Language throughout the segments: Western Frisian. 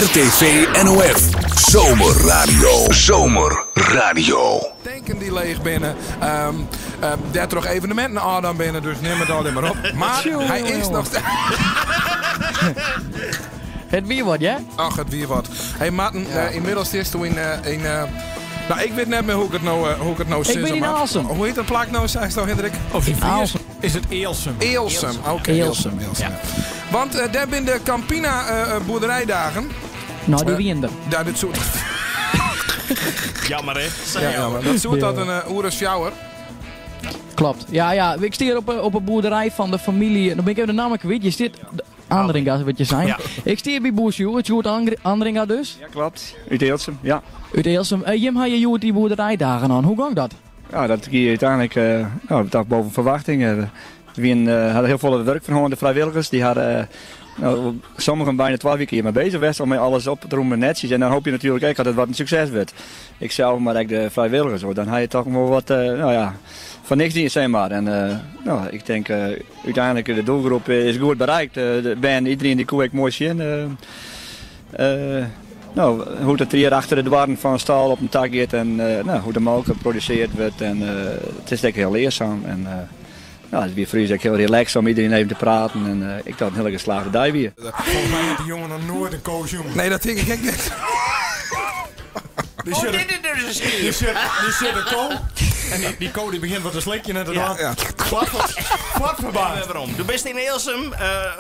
RTV NOF Zomerradio. Zomerradio. Tanken dy't leech binne, dêrtroch eveneminten ôfdaan binne, dus nim it allegear mar op. Mar hy is noch It wie wat, hear? Ach, it wie wat. Hey Marten, ynmiddels sitsto yn, yn no, ik wit net mear hoe't ik it no, hoe't ik it no Ik bin sizze yn moat. Aalsum. Hoe hjit dat plak no, seisto Hindrik? Of Yn Aalsum. Is it Ealsum? Ealsum, oké. Ealsum, Ealsum, ja. Want dêr binne de Campina boerderijdagen. No, dy wienen der. Ja, dit soe. Jammer, hè? Ja, jammer. Dat soe dat in oere as fjouwer. Klopt. Ja. Ik sta op 'e boerderij fan de famylje. No bin ik even de namme kwyt. Je stiet. Andringa, wat je sein. Ja. Ik sta by boer Sjoerd, Sjoerd Andringa dus. Ja, klopt. Út Ealsum, ja. Út Ealsum. Jim ha hjir hjoed dy boerderijdagen oan. Hoe gong dat? Ja, dat gie úteinlik no, toch boven ferwachting. We wienen, hadden hiel folle wurk fan hân, de frijwilligers. Dy hadden, no, sommigen byna twa wiken hjir mei bezich west om mei alles op te rûmen netsjes. En dan hoopje je natuerlik ek dat it wat in sukses wurdt. Ik sels, mar ek de frijwilligers. Want dan ha je toch wol wat, no ja, foar niks dien, sis mar. En no, ik tink úteinlik de doelgroep is goed bereikt. De bern, iedereen dy koe ek moai sjen. No, hoe't it hjir achter de doarren fan de stâl op en ta giet en no, hoe't de molke produsearre wurdt. En it is ek hiel learsaam. En no, it wie foar ús ek hiel relaxed om iedereen even te praten. En ik tocht in hiele geslaagde dei wie. Folgens my hat dy jonge noch noait in ko sjoen. Nee, dat tink ik ek net. Die Oh, zit dit is dus een skiep. Die zit een ko. En die ko die begjint wat te slikjen en te Ja. dwaan. Wat verbaasd. Werom. Do bist yn Ealsum,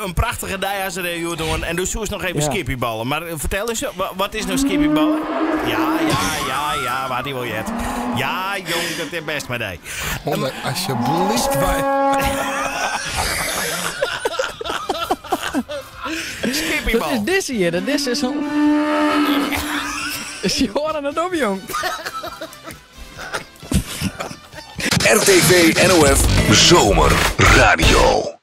in prachtige dei ha se dêr hjoed oan. En do soest noch even Ja. skippyballen. Mar fertel ris, wat is no skippyballen? Ja, wa't dy wol heard. Ja, jong, dat is bêst mei dy. Holle, alsjeblieft, wy. Dat Skippybal. is dizze hjir. Dat is zo'n. Is Joran it op, jong? RTV NOF Zomerradio.